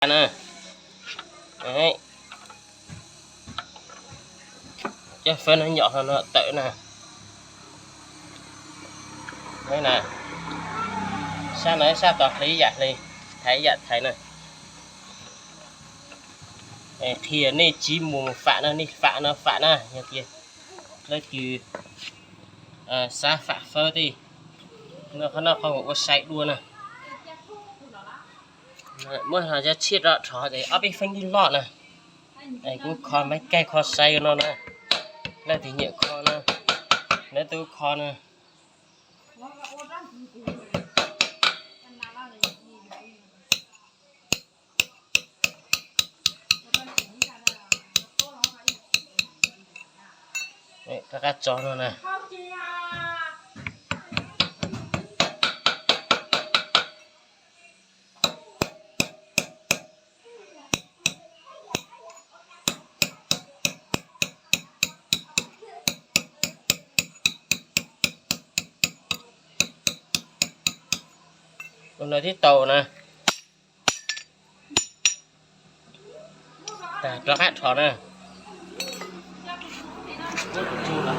na. Cov fawb no nyom hlo no tawm na. Sab no sab tod hli ib yam hli, thaiv ib yam thaiv na. Qhia nej tsis mus fam no, nej fam no fam na, yog tias leej twg xav fam fawb tej, qhov no qhov ua sai dua na. Muab cov tshiab rov rhov ces ob peb feeb twb loj na. Kuv kho me kaij kho sai no na, leej twg nyiam kho na, leej twg kho na. Qab qab tso no na. Ua no tib tau na. Rov qab rho na. Muab tus tsuj los